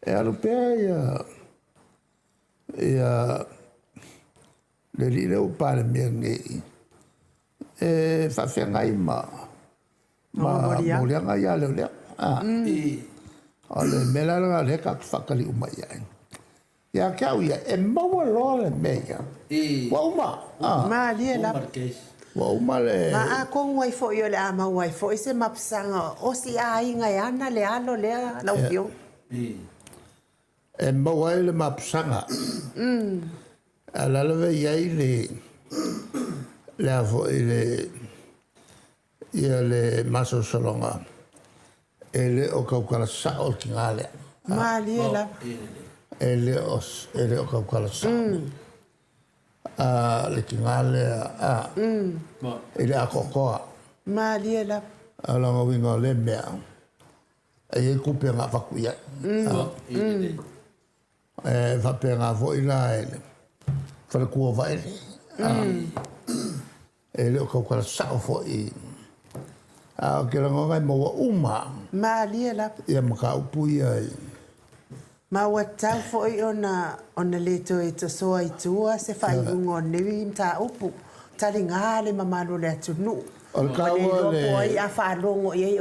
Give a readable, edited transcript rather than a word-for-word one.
E alu pea ia ia le alii lea ua Palemia nei e faafeagai ma ma moliaga ia a leoleo. O le mea la lena o lea tatou te faatali uma i ai. Ia te au ia, e maua loa le mea ia. Ua uma. Malie lava. Ua uma le... Ma atonu ai foi o le a maua ai foi se mapusaga o si aiga e ana le alo lea lau Afioga. E maua ai le mapusaga. A o le a lava e i ai le le a foi le ia le masalosaloga e le o tautala sao le tina lea. Malie lava. E le o e le o tautala sao. A le tina lea a i le atoatoa. Malie lava. A o lona uiga o lea mea e i ai tupe na avatu i ai. E faapena foi la i le faletua o Vaele. E le o tautala sao foi. A ou te lagona e maua uma. Malie lava. Ia mataupu ia i. Ma ua tatau foi ona ona le toe tosoa i tua se faaiuga o lenei mataupu. Taliga le mamalu o le atunuu. O le Ua le taua iloa le. po o ai a faalogo i ai.